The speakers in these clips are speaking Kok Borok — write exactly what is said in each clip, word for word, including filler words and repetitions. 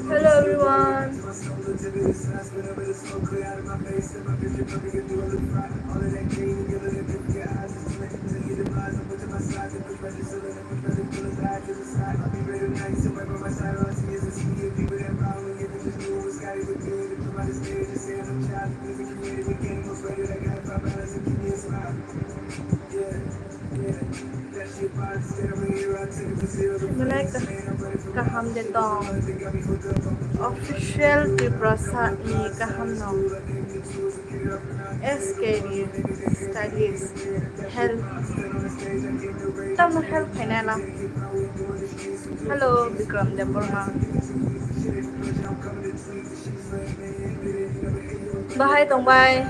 Hello everyone. Belai ka-, kaham de tong. Official Tiprasa ni kaham no. S K ni stylist. Help. Tamo help khainai la. Hello, Bikram Debbarma. Bahai tongbai.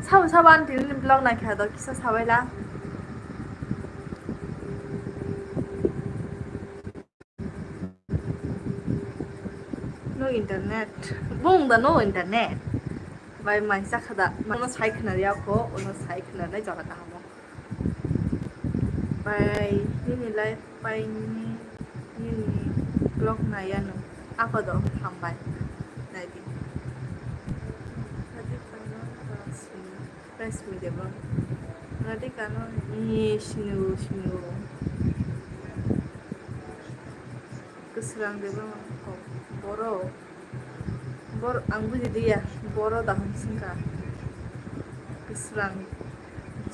Sabo sabo ang tini ni vlog naikha do kisa sabaila. No internet. Bung da no internet. Bai mai sakha da. Mano sai khna ya kho, ono sai khna nai jora kaham. Bai nini life bai nini, nini vlog nai ya no. Ako do hambai. Nai di. Tadi kano kasih. Rest mi debo. Radhika no ni sinu sinu. Kwsrang debo. Boro. Bor ang buji diya. Boro daham singka. Kwsrang.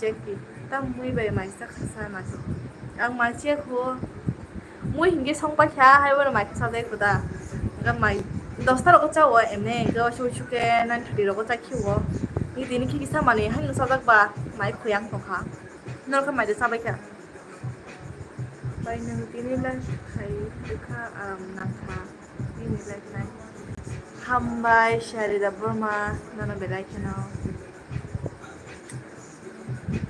Jackie. Tam mui bai maisa khasa na. Ang maisa kho. Mui hinkhe song paikha, hai bono mai khe sajai kho da. Hinkhe mai dosta rogo chao, emne hinkhe o sui sui khe nine thirty rogo chai khe o. Hinkhe tini khe kisa manwi haino sajak ba, mai khoi ang tongkha. Norokhe mai de chabai kha. Bai nwng tini live khai rwkha, aram nangkha. Tini live nai. Hambai Sharida Burma, nono belai kheno.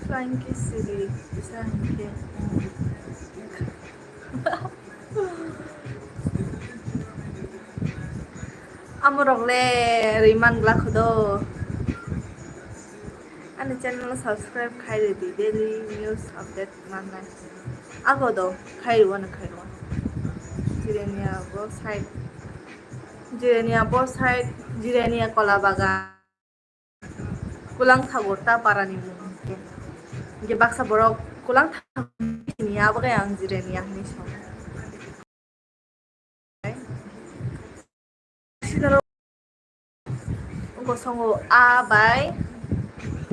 Flying kiss siri, kisa hinkhe. Amorok le rwi man glak kho do. Ani channel subscribe khai rwdi, daily news update mannai. Ago do khai rwo no khai rwo. Jirania bo side, Jirania bo side, Jirania kola bagan. Kulang thago ta para ni mung. Hinkhe baksa borok kulang thago ni abo khe ang Jirania hinwi sao. Ungko songo a bai,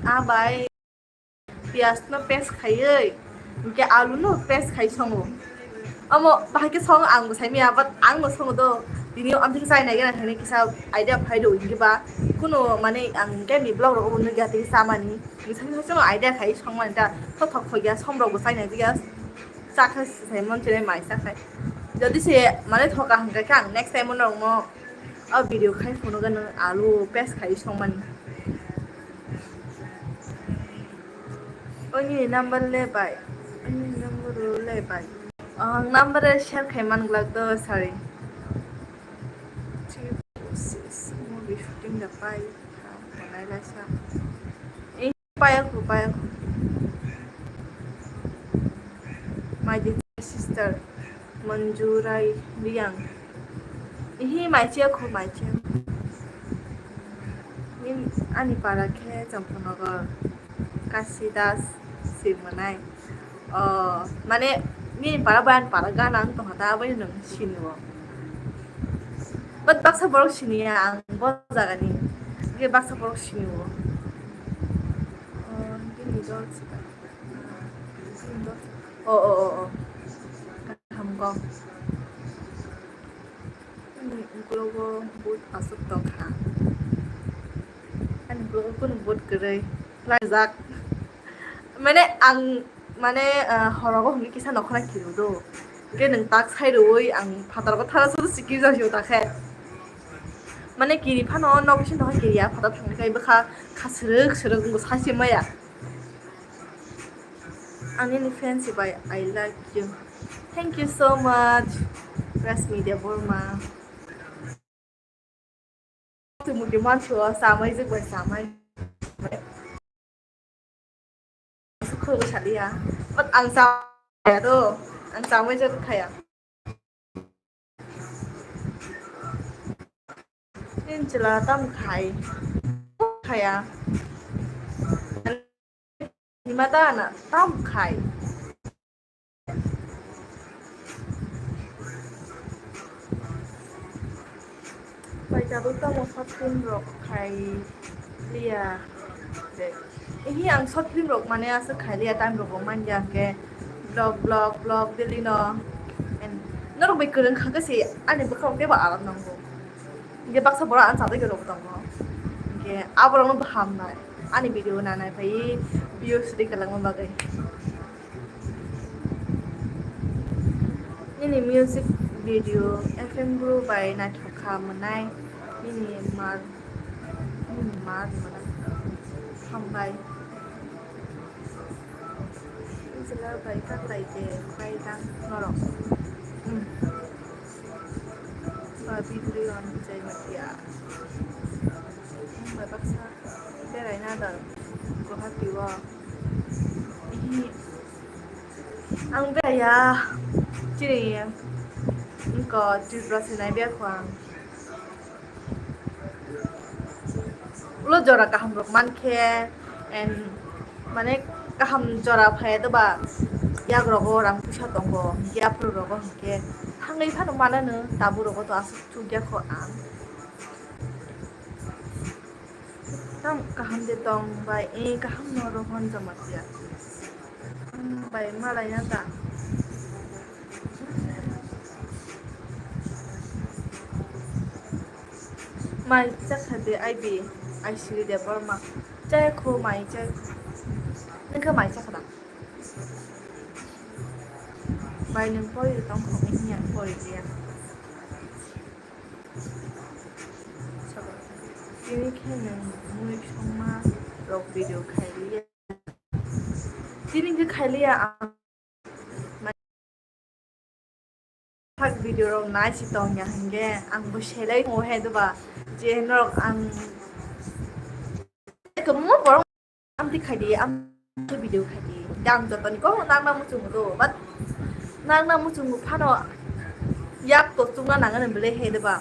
a bai. Piyaj no paste khaiwi, hinkhe alu no paste khai songo. Omo bahai khe song ang bo saimanya, but ang bo songo do. Tini amtwi khe chai nai gana thani kisa idea phai do, hinkhe ba kunu mane ang hinkhe ni vlog rogo bo nukya tei chamani. Bwsani hai chwng idea khai songmani ta, to thok khogya, som rok bo chai nai gya. Chakha sai mon chire mai chakhai. Jodi se mane thoka hinkhe ang next time no mo. O video khai phunukgo nwng alu paste khai songmani. O nini number le bai. O nini number le bai. Ang number share khai man glak do, sorry. Three four six movie shooting da pai. Paya ko, paya ko. My dear sister, Manju Rai Riang. Ihi, maichia ko, maichia. Nini, ani para khe Champanagar, Kasi Das, Sirmanai. Oh, mane, nini para bai ani para gana ang tongkha ta, abo nwng sini o. But baksa borok sini ya ang bo jaga ni. Hingke baksa borok sini o. Oh, hingke ni dol sika. Oh, oh, oh, oh. Kaham kok. Ani ukulogo but aswk tongkha. Kunu boat kwrwi laijak. Mane ang, mane, ah, horogo hwnwi kisa nokhora kiru do. Hwnkhe nwng tak sai rwui ang phataro thara suru sikir jak sio ta khe. Mane kiri phano nok bising tongkha kiri a phatar thangwi khai bwkha kha swrwk swrwk wngkha sachi maya. Ang nini fan si bai, I like you. Thank you so much, Rasmi Debbarma. Tumuti manso samai jik bai samai. Khulgo saliya. But ang samai do, ang samai jik khaya. Nini chwla tam khai. Khaya. Hima da na tam khai. Bai tabuk tamo short film rok khai liya. Ehi ang short film rok mane aswk khai liya time rok bo manja hwnkhe vlog vlog vlog daily no. And norok bai kwrwng kha khe se ani bwkhak teibo aram nango. Hingke baksa borok ang chadai rok tongo. Hingke aborok no bo hamnai. Ani video nanai phai views ri kwlangma bagwi. Nini music video F M Guru bai naithok kha mwnai. Nini mar, nini mar mwnai. Hambai. Jela bai kaklai de bai tang norok. Hmm. Ba bidri on jai matia. Bai baksa berai na da Guwahati o. Ihi. Ang berai ya. Chini. Engko Tripura se nai biya kho ang. Ulo jora kaham rok mankhe, and mane kaham jora phai doba, yak rogo rang puisa tongo, hingke aphuru rogo hingke thangwi phano manano, tabuk rogo to aswk chukya kho ang. Tam kaham de tong bai, eh, kaham no rohon jamatia. Ang bai malai na ta. Mai chakha de I B, Aishwarya Debbarma. Chaya kho mai chaya kho. Nengkha mai chakha da. Bai nung pori tong kho, nini yang pori dia. Tini khe nung mui songma rok video khai liya. Tini khe khai liya ang. Thak video rok nai si tong ya hingke ang bo selai tongo he doba je norok ang kwbangma borok amtwi khai di, amtwi video khai di, ang jotoni kok nang na muchungo do, but nang na muchungo phano yak to chukna nang ani bele he doba.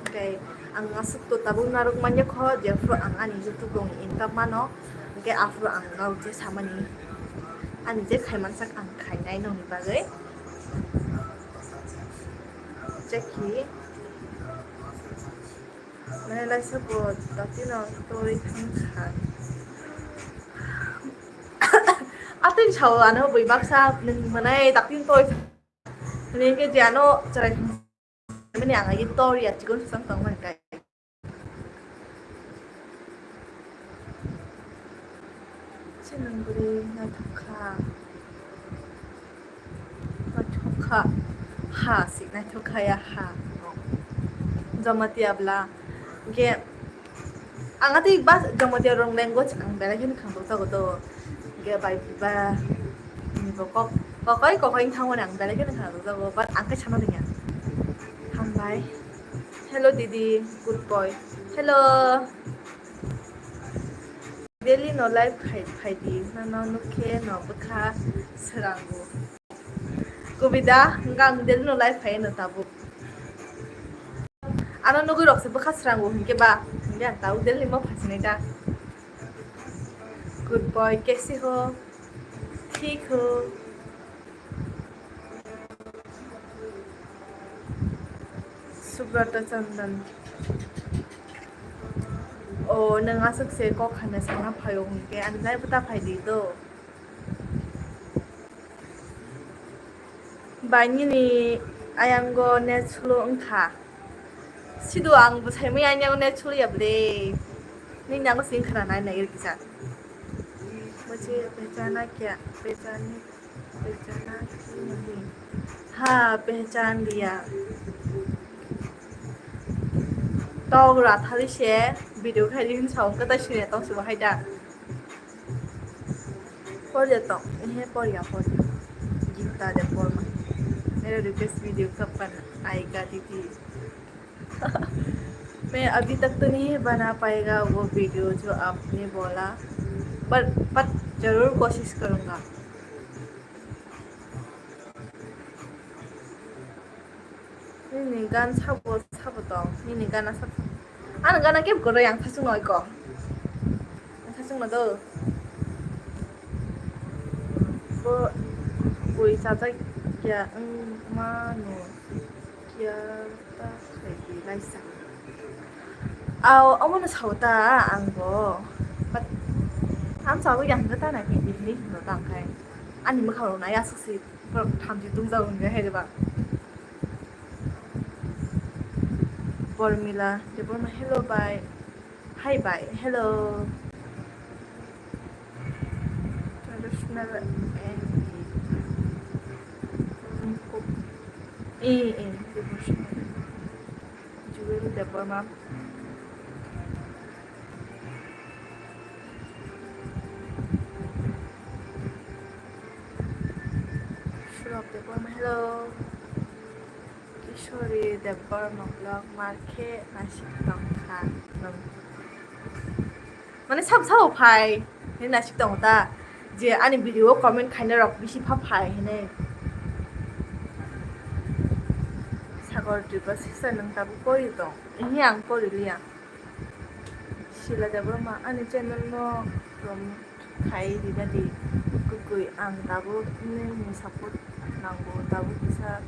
Hingke ang aswk to tabuk narwk manya kho, jephru ang ani YouTube rok ni income mano, hingke aphuru ang narwk je samani ani je khaimansak ang khainai nokni bagwi. Chekhi. Mane laisa bo datino tori thang kha. Atwi sao ano bui baksa nung manai daktino tori. Nini ke jano chwrai thang. Mani ang agi tori ya chikon susang tong man kai. Chinang buri naithok kha. Naithok kha. Ha, si naithok kha ya ha. Jamatia bla. Ge, ang ati bas Jamatia wrong language ang belai kheno khangdok jago to. Ge bai ba. Ni bokok. Kokoi kokoi thangmani ang belai kheno khangdok jago. But ang khe sana ringya. Hambai. Hello didi. Good boy. Hello. Daily no live khai, khai di, nono nukhe no bwkha srango. Kubida, hwnkhe ang daily no live khai no tabuk. Ano nugui rok se bwkha srango hwnkhe ba, hwnkhe ang tabuk daily mo phaisinai ta. Good boy, kaise ho? Thik ho? Subrata Chandan. O, nwng aswk se kok hano sana phaio hwnkhe, ani nai bwta phai di do. Bai nini ayango net slow wngkha. Sido ang bwsaimwi ayango net slow ya ble. Nini nango sing khna nai nai kisa. Mujhe pehchana kya? Pehchani, pehchana hi nahi? Ha, pehchan liya. Tok ra thali se video khai din sao kata sine tong se bahai da. Porya tong, ehe porya, porya. Gita Debbarma. Mere request video kab karna aayega didi. मैं अभी तक तो नहीं बना पाएगा वो वीडियो जो आपने बोला, पर, पर जरूर कोशिश करूँगा। Nini gan sabo, sabo tong, nini gana sabo. Ano gana kebo kwrwi ang thachung noi ko. Ang thachung no do. Bo bui chajak ya wng mano. Kya ta khaidi laisa. Aw, omono sao ta ang bo. But ang sao yang ta na khaidi ni no tang khai. Ani mwkhang rok nai aswk se borok thamchi tungjago hwnwi hai rwba. Pormila Debbarma, hello bai. Hi bai, hello. Traditional and eh, eh, devotional. Jewel Debbarma. Surab Debbarma, hello. Kishori Debbarma vlog, mar khe nasik tong kha nwng. Mane sab sao phai, hini nasik tong ta. Je ani video o comment khaina rok bisi pha phai hini. Sagor Tripura sister nwng tabuk pori tong. Ini ang pori liya. Sila Debbarma, ani channel no promote khai rina di, kwkwi ang tabuk nini support nango, tabuk kisa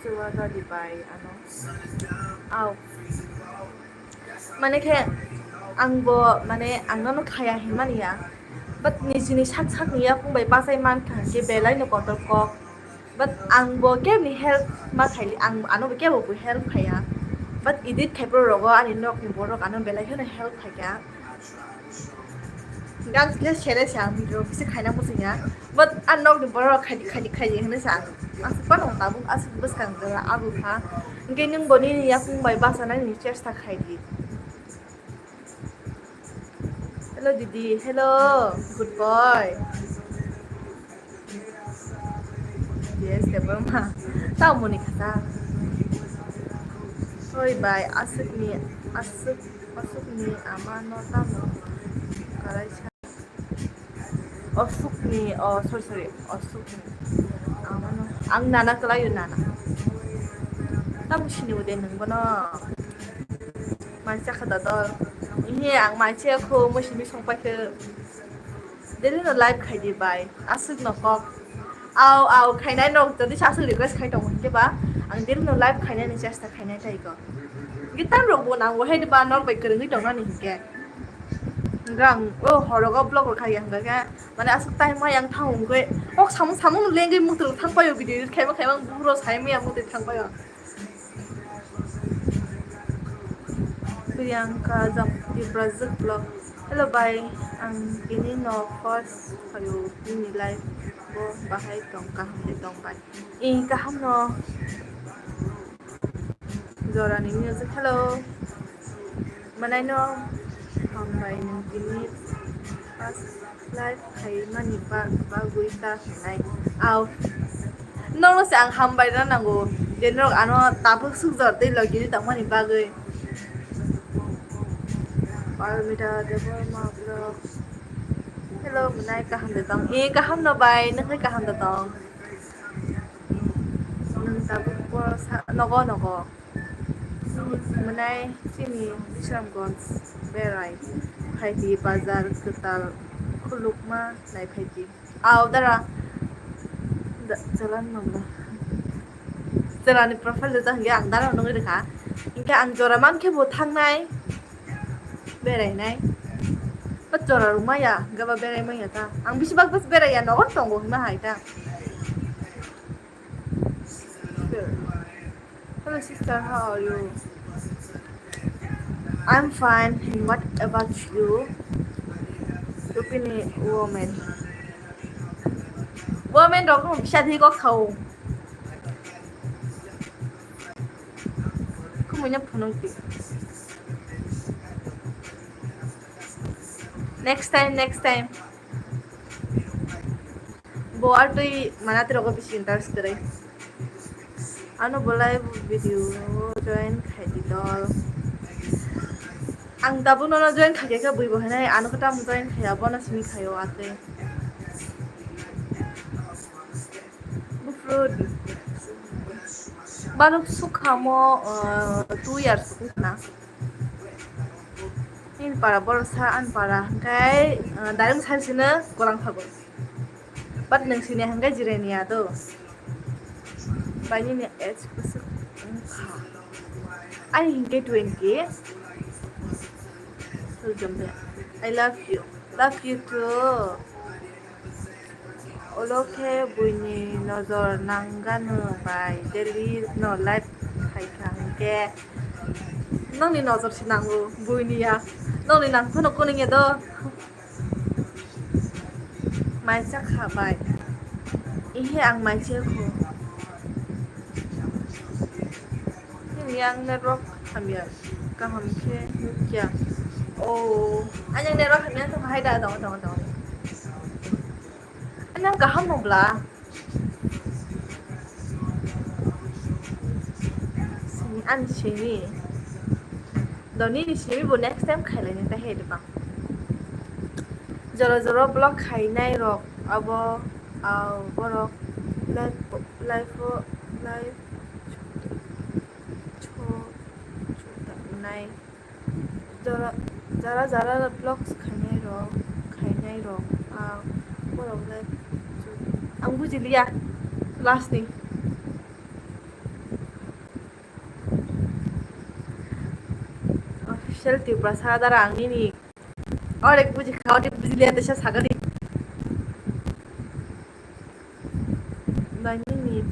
chubaja di bai ano. Aw. Mane khe ang bo mane ang nono khaya hinmani ya, but nijini sak sakni yapung bai bachai mankha hwnkhe belai no kotor kok. But ang bo kebni help ma khaili, ang ano bo kebo bo help khaya. But edit khai borok rogo ani nokni borok ano belai kheno help khaikha. Hingke ang khe sere se ang video kisa khaina muchungya. But ang nokni borok khaidi khaidi khaidi hinwi sa ang. Aswk phano tabuk aswk bwskang jora abu kha. Hingke nwng bo nini yakung bai bachanaini chesta khaidi. Hello didi, hello, good boy. Yes, Debbarma. Tamo ni kasa. Oi bai, aswkni, aswk, aswkni ama no tamo kalaisa. Aswkni, oh, sorry, sorry, aswkni ama no. Ang nana kalaio nana. Tamo sini ude nang bono. Mai chakha da dol. Ini ang mai chakho, mo sini song paikhe. Daily no live khaidi bai, aswk no kok. Aw, aw, khainai no, jodi sa aswk request khai tongo hinkhe ba, ang daily no live khainani chesta khainai taigo. Gitar rok bo nango hai ba, nok bai kwrwngwi tongnani hinkhe. Hingkhe ang o horogo vlog rok khaiya hingkhe, mane aswk time ma yang thango hingkhe, kok samung samung lengwi muitu rok thang paio, video edit khaima khaima ang buphuru sai maya muitu thang paio. Priyanka Jampui Brazil vlog. Hello bai, ang bini no first phaio bini live bo bahai tong kaham de tong bai. Ih kaham no. Jorani music, hello. Manaino hambai nung bini first live khaimani ba-, bagwi ta hwnai. Aw. Nono se ang hambai rw nango. Je norok ano tabuk sukjor tei logi tongmani bagwi. Parmita Debbarma vlog. Hello, mwnai kaham de tong? Eh, kaham no bai, nwng kaham de tong? Nwng tabuk bo sa-, nogo, nogo. Mwnai chini Bisramganj berai phaidi, bazar kwtal khulukma nai phaidi. Aw dara. Da-, jalan mangla. Jarani profile do jang ya ang dara nungwi rwkha. Hinkhe ang jora mankhe bo thangnai. Berainai. But jora rwmaya, gaba berai maya ta. Ang bisi bak bas beraiya, nogo tongo hwnma hai ta. Hello sister, how are you? I'm fine. What about you? Lupini woman. Woman rok no bisa di kok khao. Kumunya phunuk di. Next time, next time. Bo artwi manati rogo bisi interest kwrwi. Ano bo live video join khai di dol. Ang tabuk nono join khai khe bui bo hinai ano khe tamo join khai ya bono simi khaio atwi. Bufru balok sukhamo, uh, two years na. Nini para borok sa ani para hwnkhe, uh, direct sai sino kolang thago. But nwng sini hwnkhe jireni ya do. Bai nini age bwswk wngkha? Ani hwnkhe twenty. I love you. Love you too. Ulo khe buini nojor nanganw bai daily no live khaikha hwnkhe nongni nojor se nango buini ya. Nongni nang phano kunui ya do. Mai cha kha bai. Ihe ang mai cha kho. Nini yang network hamya kaham khe nukya. Oh, ani yang network hamya tong hai da, tong, tong, tong. Ani yang kaham no bla. Sini, ani sini. Doni ni sini bo next time khailai ni ta he de bang. Jora jora vlog khainai rok abo, ah, borok life, life, life. Cho, cho, ta nai. Jara, jara, jara vlogs khainai rok, khainai rok, ah, borok le, ang bujiliya last ni. Official Tiprasa dara ang nini. Orek buji kha, orek bujiliya, tesa sagadi. Nai nini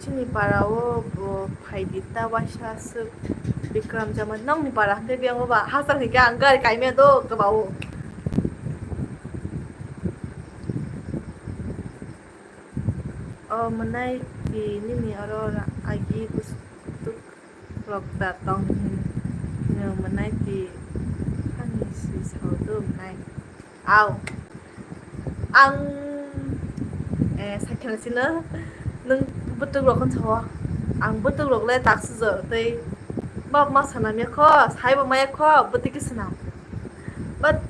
chini para o bo phai di ta waisa aswk Bikram Jamatia. Nokni para hwnkhe biyang o ba hachal hwnkhe ang gari kaimia do kwbao. O mwnai di nini oro agi bwswk rok da tong hin mwnai di ani si sao do mwnai. Au. Ang, eh, sakhe na sino, nwng bwtwk rok hwn sao. Ang bwtwk rok le tak sujo tei bab ma sana mya kho, sai bo maya kho, bwtwk khe swnam. But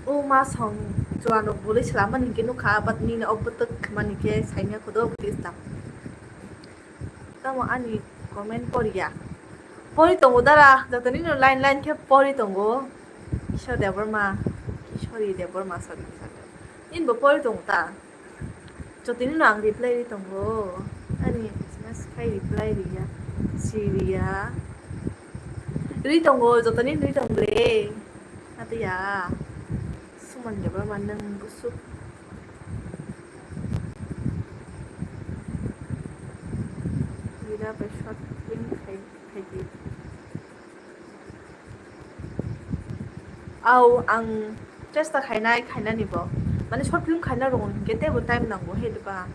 o ma song chuan rok bwlwi swlam mani hwnkhe nukha, but nini o bwtwk mani khe sai mya kho do bwtwk swlam. Tamo ani comment poriya. Pori tongo dara, joto nini line line khe pori tongo. Kishore Debbarma, Kishori Debbarma, sorry, Kishore Debbarma. Nini bo pori tongo ta? Joto nini ang reply ri tongo. Ani S M S khai reply riya, si riya. Ri tongo, joto nini ri tongo le. Atiya. Suman Debbarma nwng bwswk. Gira bai short film khai, khai di. Au, ang chesta khainai, khainani bo. Mane short film khaina rwng hwnkhe teibo time nango he diba.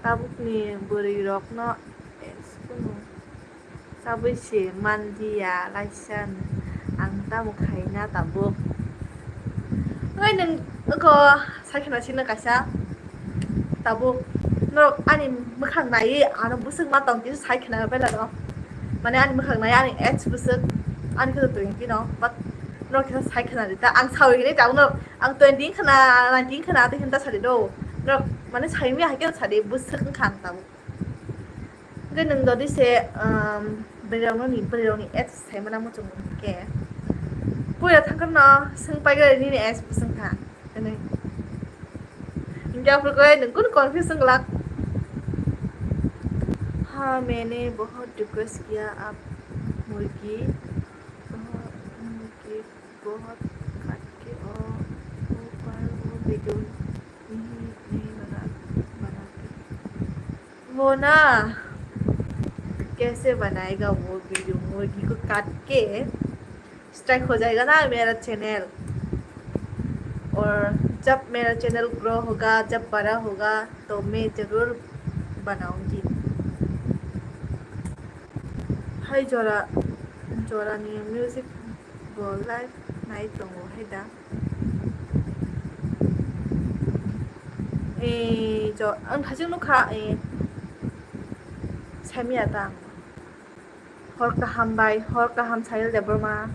Tabukni bwrwi rokno, eh, sukunu. Chabwi se manliya laisa ang tamo khaina tabuk. Oi nwng oko sakhna sino kaisa tabuk norok ani mwkhang naiwi ano bwswk ma tong kisa sakhna bela no. Mane ani mwkhang naiwi ani age bwswk ani khe twenty no, but norok kisa sakhna rita ang sawi hini tabuk norok ang twenty khna nineteen khna tei hinta sadi do. Norok mane saimi hai khe sadi bwswk wngkha ang tabuk. Hwnkhe nwng dodi se, um, bwrwirokno ni, bwrwirokni age saimano muchungo hwnkhe. Puila thangkhorno swng paigari nini age bo swngkha, hwnwi. Hwnkhe aphuru khe nwng kunu confuse wng glak. हाँ, मैंने बहुत request किया आप मुर्गी, बहुत मुर्गी, बहुत काट के और ऊपर वो video नहीं, नहीं बना, बनाते। वो ना, कैसे बनाएगा वो वीडियो, मुर्गी को काट के स्ट्राइक हो जाएगा ना मेरा चैनल। और जब मेरा चैनल ग्रो होगा, जब बड़ा होगा, तो मैं ज़रूर बनाऊंगी। Hai jora, jora ni music bo live nai tongo hai da. Eh, jo, ang thajak nukha, eh, saimaya ta ang. Hor kaham bai, hor kaham Sahil Debbarma.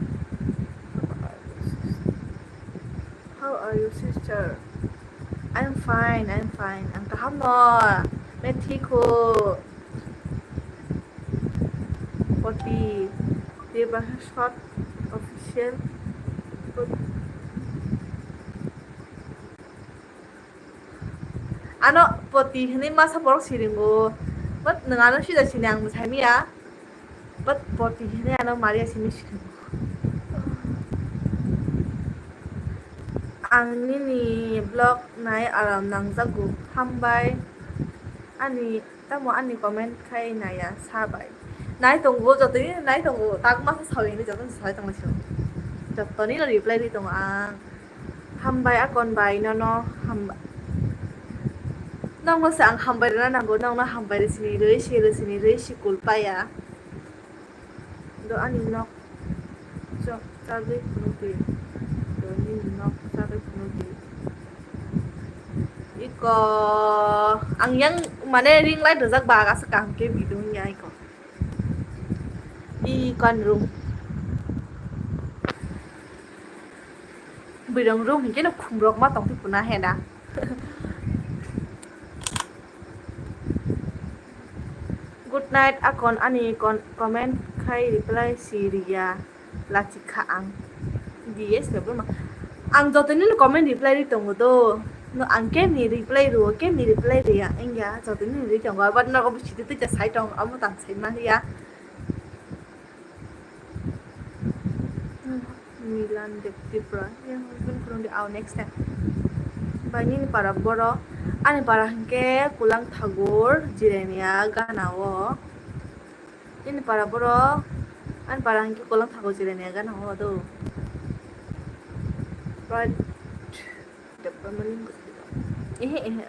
How are you, sister? I'm fine, I'm fine. Ang kaham no. Main thik ho. Poti. Debbarma short official. Ano poti hinui masa borok siringo. But nwng ano sida sini ang mwsai miya. But poti hinui ano Maria simi siringo. Ang nini vlog nai aram nangjago. Hambai. Ani Tamo ani comment khai naiya sa bai. Nai tongo, jotoni nai tongo. Tak masa sawi hinui jotoni sai tongo sio. Jotoni no reply ri tongo ang. Hambai akon bai nono hambai. Nokno se ang hambai rwna nango, nokno hambai rw sini rwi, si rw sini rwi, si kul paya. Do ani nok chok chagwi phunukdi. Do nini nok chagwi phunukdi. Iko ang yang mane ring light rwjak ba asa kaham khe video wngya iko. Iko ani room. Birong room hinkhe no khumrok ma tongtwi phuna heda. Good night, akon ani kon-, comment khai reply si riya lachi kha ang. D S le buma. Ang jotoni no comment reply ri tongo do. No ang kemni reply ro, kemni reply riya. Engya jotoni ri tongo. But no obo sidi twi sai tong, amo tang sai ma riya. Milan Dev Tripura. Yang husband kurang di aw next time. Bai nini para boro. Ani para hingke Kulang Thagur Jirenia gana o. Nini para boro. Ani para hingke Kulang Thagur Jirenia gana o do. Right. Ehe, ehe.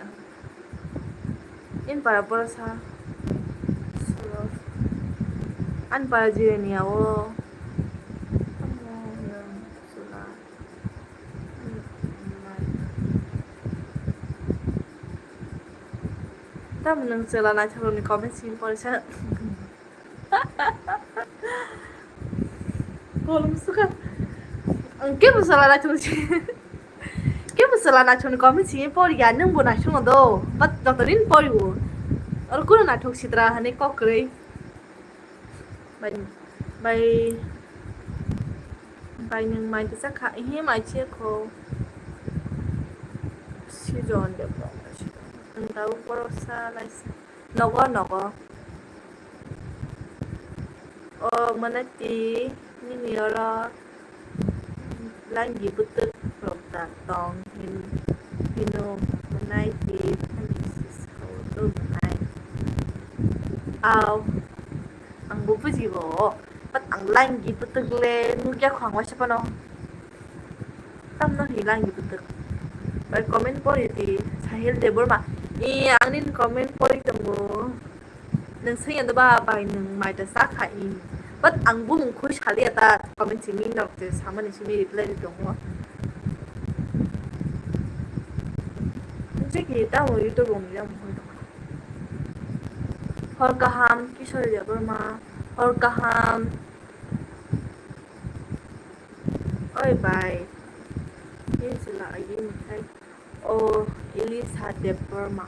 In para boro sa. Ani para Jirenia o. Tamo nwng chwla naithokni comment simi porisa. Kolom suka. Ang kebo sala naithok si. Kebo sala naithok ni comment simi poriya, nwng bo naithok no do. But joto din poriwo. Oro kuno naithok sitra hani kok kwrwi. Bai, bai, bai nwng mai tisa kha, ehe mai chiya kho. Sijon de bo. Ang tau porok sa laisa. Nogo, nogo. O mwnai ti nini oro langi bwtwk rok da tong hin-, hino mwnai ti phani si sao do mwnai. Aw, ang bo bujigo, but ang langi bwtwk le nukya kho ang waisa phano. Tamno hinwi langi bwtwk. Bai comment pori di, Sahil Debbarma. Ee, ang nini comment pori tongo. Nwng sengya do ba, bai nwng mai ta sa kha in. But ang bumung khui saliya ta comment simi norok je samani simi reply ri tongo. Jeki tamo YouTube rok ni yang hoi tongo. Hor kaham, Kishore Debbarma. Hor kaham. Oi bai, nini chwla agini khai o Elisa Debbarma.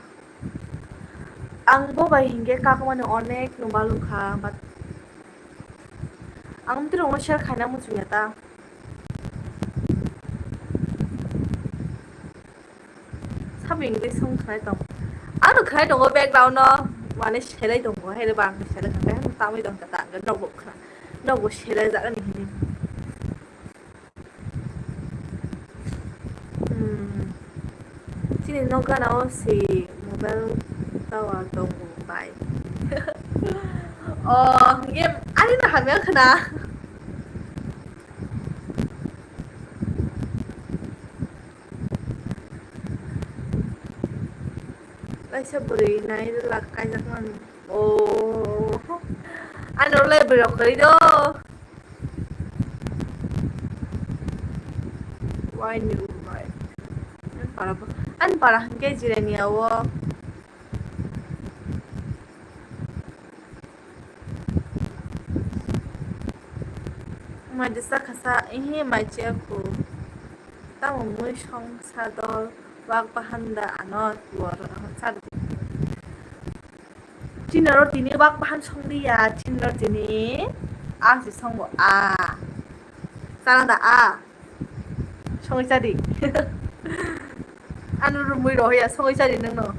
Ang bo bai hinkhe kakumani onek no balukha, but ang amtwrwngno share khaina muchungya ta. Sabo English song khwnai tongo. Ano khwnai tongo background no, mane selai tongo, haire ba ang selai tongo, haino tamwi tongkha ta, ang nokbo khna, nokbo selai jagani hinwi. Hmm. Chini nok gana o si mobile tower tongo bai. Oh, game ani na hamya khna. Kaisa bwrwi nai lak kaijak mani. Oh. Ano le bwrwi rok kwrwi do. Why new life? Ani para, ani para hwnkhe Jirania o. Mai disa khasa, ihi mai chiya khu. Tamo mui song sa dol, wak bahan da ano tuwar sa di. Chini ro tini wak bahan song di ya, chini ro tini a si songo a. Sana da a. Songwi chadi. Ano rumui rohoya, songwi chadi nangno.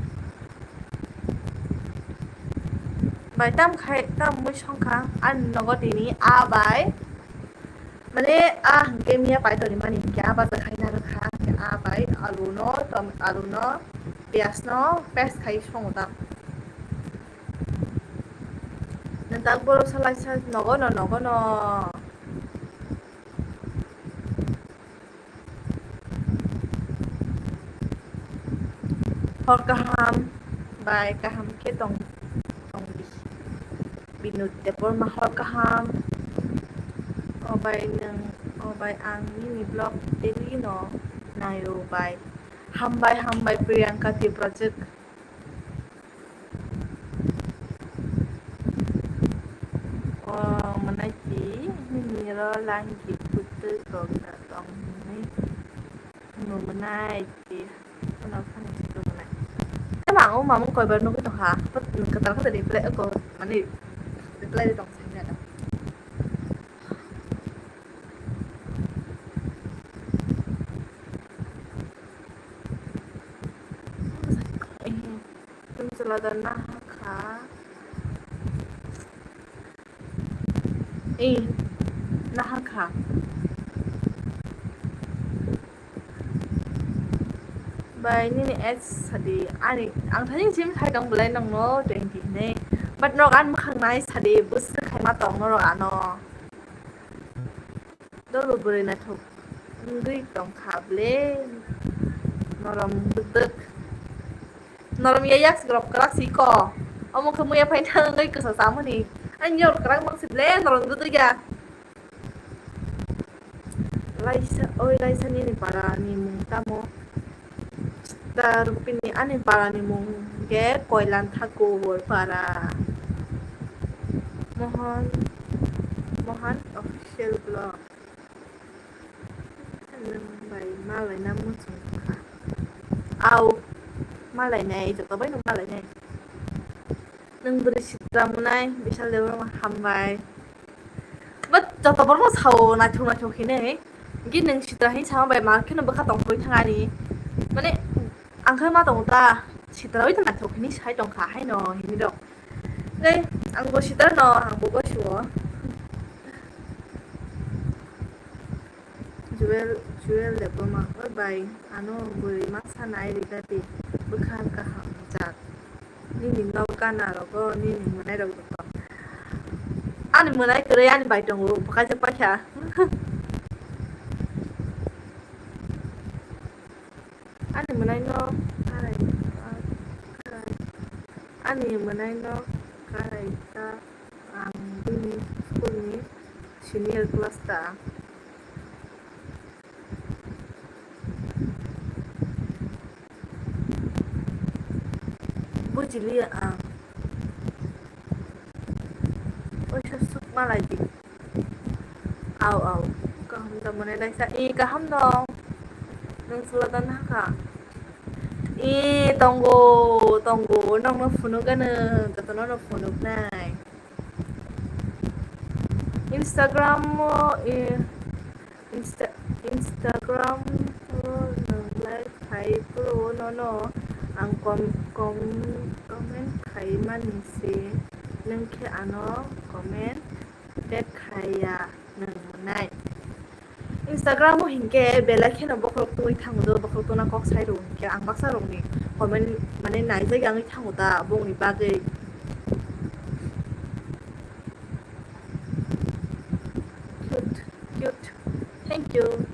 Bai tam khai, tam mui songkha, ani nogo tini a bai. Mane a hwnkhe miya pai toni mani hwnkhe a bacha khai narwkha, hwnkhe a bai alu no, tom-, alu no, piyaj no paste khai songo tam. Nang tak borok salai sa nogo no, nogo no. Hor kaham bai kaham khe tong, tong di. Binod Debbarma hor kaham. O bai nwng, o bai ang nini vlog daily no naio bai. Hambai, hambai Priyanka Tiprajwk. O mwnai ti nini ro langi bwtwi kok da tong hwnwi hwnwi mwnai ti. Ano phani si tong mwnai. Tama ang o mamung koi bar nugwi tongkha. But kwtal khe reply ko mani reply di tong sini ada. Tum chwla da naha kha. Ei, naha kha. Bai nini age sadi ani ang thani sim khai tong belai nongno twenty hinwi. But nok ani mwkhang nai sadi bwswk khai ma tong norok ano. Dolo bwrwi naithok wngwi tongkha ble, norom bwdwk. Norom ya yak rok kwrak si ko. Omo khe muya phai thang wngwi kwsa chamani. Ani yor kwrak bang si ble norom bwdwk ya. Laisa, oi laisa nini para ni mung tamo? Sita Rupini ani para ni mung hwnkhe Koilan Thakur para. Mohan, Mohan official vlog. Nwng bai malaina muchung kha. Au, malainai, joto bai no malainai. Nwng bwrwi sitra mwnai, Bishal Debbarma hambai. But joto borok no sao naithok naithok hinwi. Hwnkhe nwng sitra hinwi sama bai ma kheno bwkha tongthogwi thangani. Mane, ang khe ma tongo ta, sitra bai ta naithok hinwi sai tongkha haino hinwi rok. Tei ang bo sitra no, ang bo gosuo. Jewel, Jewel Debbarma, oi bai, ano bwrwi masa nai rida di, bwkha kaham jak. Nini nok gana rogo, nini mwnai rok rwkha. Ani mwnai kwrwi ani bai tongo, bwkha jak paikha. Ani mwnai no karai, karai. Ani mwnai no karai ta. Ang bini school ni senior class ta. Bujiliya ang. Oisa suk malai di. Au, au. Kaham da mane laisa. E, kaham dong. Nwng sula dan haka. E, tongo, tongo. Nokno phunuk ano. Jotono no phunuk nai. Instagram o, e, Insta-, Instagram o nwnglai phai bro nono ang kom-, kom-, comment khai mani se nwng khe ano comment back khai ya nwng mwnai. Instagram o hinkhe belai kheno bokhorok tungwi thango do, bokhorok tungna kok sai rw hinkhe ang baksa rokni comment mane naijak ya wngwi thango da bongni bagwi. cute. Thank you.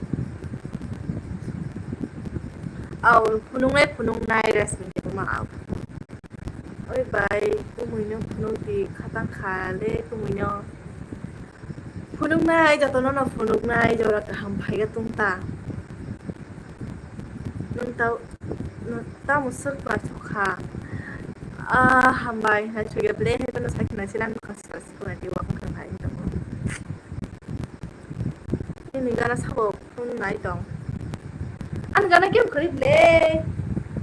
Au, phunuknai, phunuknai, Rasmini ma au. Oi bai, kumui no phunuk di, khatang kha le kumui no. Phunuknai, jotono no phunuknai, jora kaham phaiga tungta. Nwng tau, nwng tamo swk ma thokha. Ah, hambai, hai suya ble, hai kono sakhi nai silang. Subscribe wngkha hai tongo. Nini gana sabo phone nai tong. Ani gana game kwrwi ble.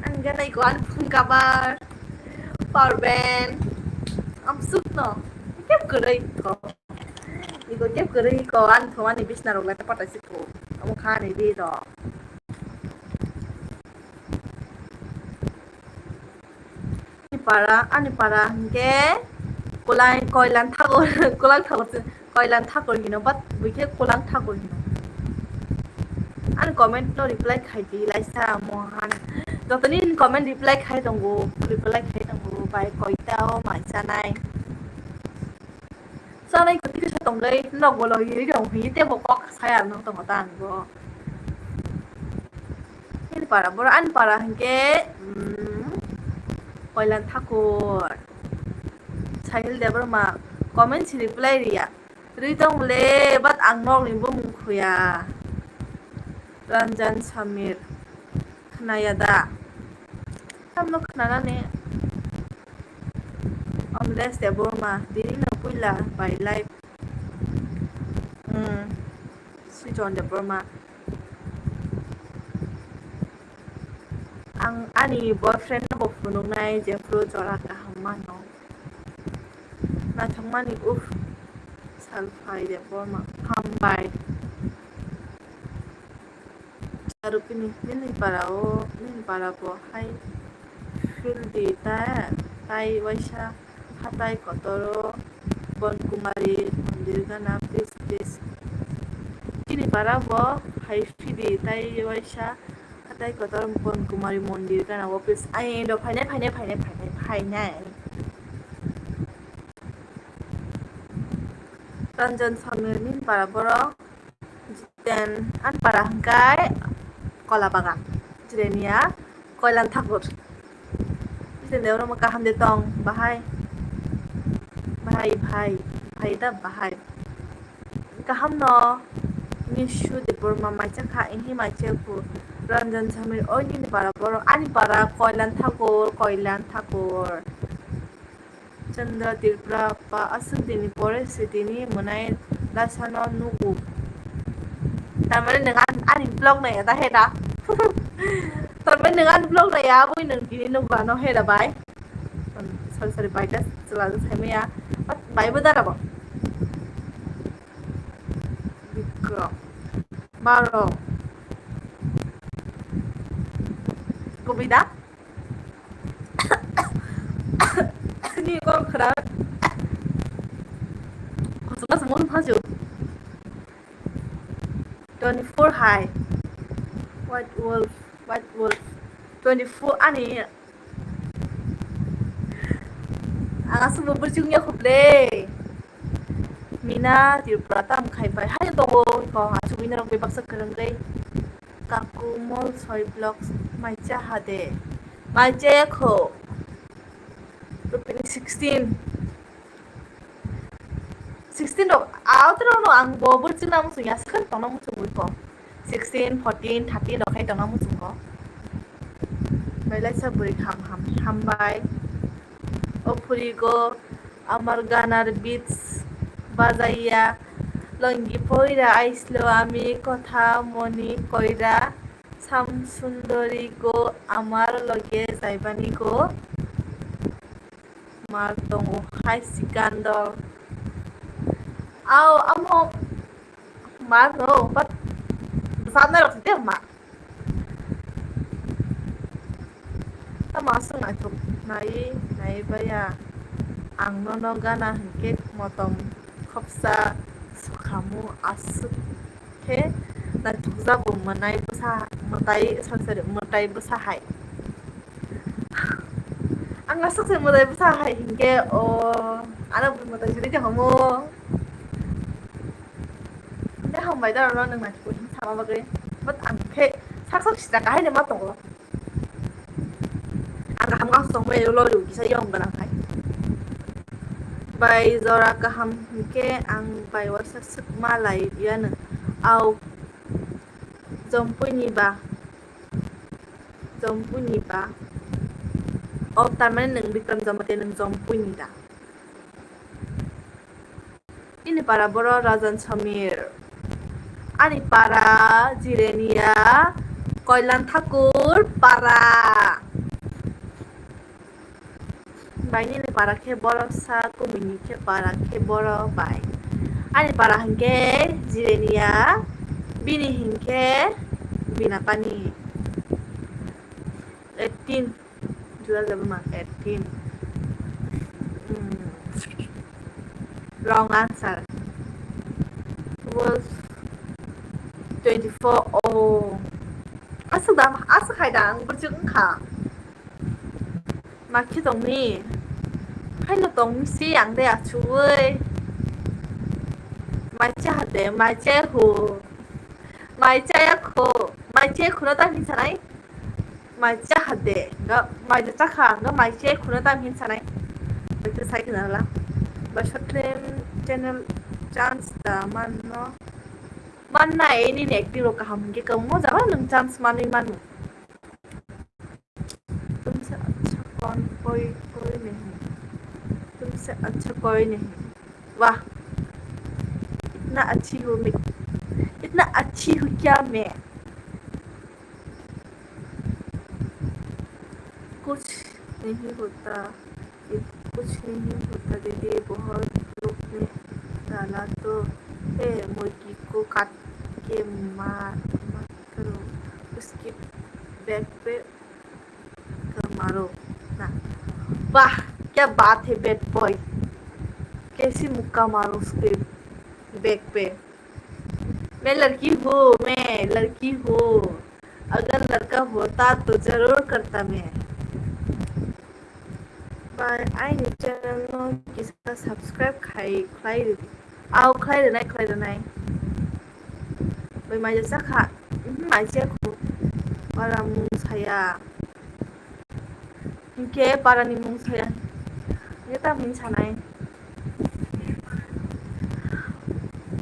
Ani gana iko ani phone cover. Power bank. Amsuk no. Game kwrwi ko. Iko game kwrwi ko ani thumani bisna rok lai patai siko. Amo kha ni di do. Ani para, ani para hwnkhe Kulang, Koilan Thakur, Kulang Thakur se, Koilan Thakur hino, but buikhe Kulang Thakur hino. Ani comment no reply khai di, laisa Mohan. Jotoni comment reply khai tongo, reply khai tongo, bai koita o mai chanai. Chanai kwtwi kisa tongwi nok bolo yeri rong hi tebo kok saya nang tongo ta ang bo. Ani para boro ani para hwnkhe, mm, Koilan Thakur, Sahil Debbarma comment si reply riya. Rwi tong le, but ang nok ni bumung khuya. Ranjan Samir. Khnaya da? Tamno khnanani. Amresh Debbarma, tini no puila bai live. Hmm. Sijon Debbarma. Ang ani boyfriend no bo phunuknai, jephru jora kaham mano. Naithokmani, uff, Salphai Debbarma, hambai. Charupini, nini para o, nini para bo hai field di ta, tai waisa hatai kotoro Bon Kumari mondir gana, please, please. Nini para bo hai field di tai waisa hatai kotor Bon Kumari mondir gana, o please. Ai do phainai, phainai, phainai, phainai, phainai. Ranjan Samir nini para borok. Jiten ani para hwnkhe Kola Bagan. Jirenia Koilan Thakur. Jiten de oro kaham de tong bahai. Bahai, bhai, bhai da bahai. Kaham no Nishu Debbarma maicha kha, ihi maicha khu. Ranjan Samir, oi nini para borok, ani para Koilan Thakur, Koilan Thakur. Chandra Tripura pa aswk dini pore se tini mwnai lasano nugo. Tamani nwng an-, ani vlog naiya da heda? Tamani nwng ani vlog naiya, aboni nwng tini nugo ano heda bai? Sorry, sorry, bai da chwla da saimaya. But bai bo dara bo. Bikram. Baro. Kubui da? Ni kok khra. Kuchukma se mon phaju. Twenty-four hai. White Wolf, White Wolf. Twenty-four ani. Ang aswk bo bwrwi chukya khup le. Mina Tripura tam khai pai. Hai tongo ko ha chukwi norok bebaksa kwrwng le. Kaku mol soi vlogs mai cha ha de. Mai cha kho. Rupini sixteen. Sixteen rok, auto rok no ang bo bwrwi chwngna muchung ya, swkang tongna muchung ui ko. Sixteen, fourteen, thirteen rok khai tongna muchung ko. Bai laisa bwrwi ham ham, hambai. O phuri go, amar ganar beats bajaiya. Longi poira aislo ami, kotha moni koira. Sam sundori go, amar loge jaibani go. Mar tongo hai Sikandar. Au, amo mar no, but bwsaknai rok site ma. Tamo aswk naithok nai, nai baya. Ang nono gana hinkhe motom khopsa sukhamu aswk. Khe naithokjago mwnai bwsa mwtai, sorry, sorry, mwtai bwsa hai. Ang aswk se mwtai bwsa hai hinkhe o ano bwrwi mwtai siri khe homo. Hinkhe ha Hambai da rwno nwng naisingkhe sama bagwi. But ang khe sak sak sida kahai no ma tongo. Ang kaham kha song bai lo lu kisa yong gana khai. Bai jora kaham hinkhe ang bai waisa swk ma lai ya nwng. Au jompui ni ba. Jompui ni ba. O tamani nwng Bikram Jamatia nwng jompui ni da. Ini para boro Rajan Samir. Ani para Jirenia Koilan Thakur para. Bai nini para khe boro sa kumui ni khe para khe boro bai. Ani para hinkhe Jirenia, bini hinkhe Binapani. Eighteen. Juda jabo ma eighteen. Hmm. Wrong answer. It was twenty-four. Oh. Aswk da, aswk hai da, ang bwrwk wngkha. Ma khe tongni? Haino tongni se ang de achuwi. Mai cha de, mai cha hu. Mai cha ya kho. Mai cha khuno ta hinsa nai. Mai cha ha de, ga mai cha cha kha, ga mai che khuno tam hin sanai. Bekhe sai khna la. Ba short film channel chance da manno. Manna e ni nek di ro kaham ke kam mo jaba nang chance manwi manu. तुमसे अच्छा कौन कोई कोई नहीं, तुमसे अच्छा कोई नहीं। वाह, इतना अच्छी हूँ मैं, इतना अच्छी हूँ क्या मैं? कुछ नहीं होता, कुछ नहीं होता दीदी, बहुत लोग ने डाला तो है, मुर्गी को काट के मार मत करो, उसके बैक पे मुक्का मारो ना। वाह, क्या बात है बैड बॉय, कैसे मुक्का मारो उसके बैक पे। मैं लड़की हूँ, मैं लड़की हूँ, अगर लड़का होता तो जरूर करता मैं। Bai aini channel no kisa subscribe khai khlai ridi. Au khlai rwnai, khlai rwnai. Bai mai cha kha. Mhm, mai cha khu. Para mung saya. Hinkhe para ni mung saya. Hinkhe ta mung sanai.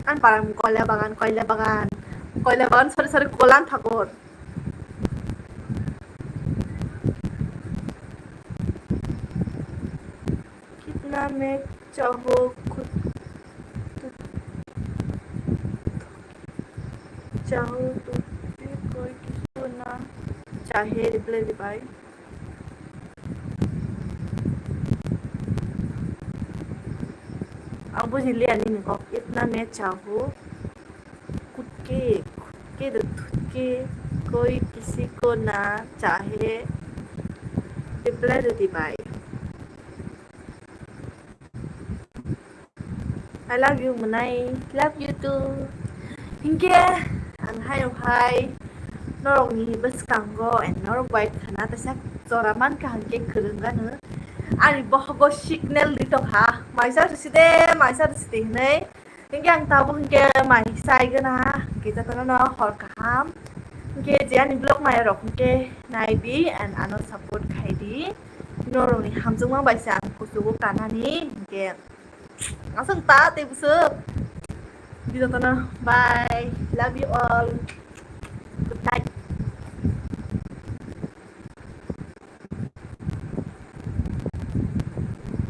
An para mung koila bagan, koila bagan. Koila bagan sari sari kolan thakor. कितना मैं चाहो खुद चाहो तुझे कोई किसी को ना चाहे, reply दे भाई। Ang bujiliya nini kok, इतना मैं चाहो खुद के, खुद के तो खुद के, कोई किसी को ना चाहे, reply rwdi bai. I love you mwnai, love you too. Hinkhe ang hai rok hai norokni bwskango and norok bai khana teisa jora mankha hinkhe kwrwng gano. Ani bohogo signal di tongkha, maisa rwside, maisa rwside hinwi. Hinkhe ang tabuk hinkhe mai chai gana, kisa tono no hor kaham. Hinkhe je ani vlog nai rok hinkhe nai di and ano support khai di. Norokni hamjakma bai se ang kuchugo kanani hinkhe. Aswk ta tei bwswk. Di jotono bye. Love you all.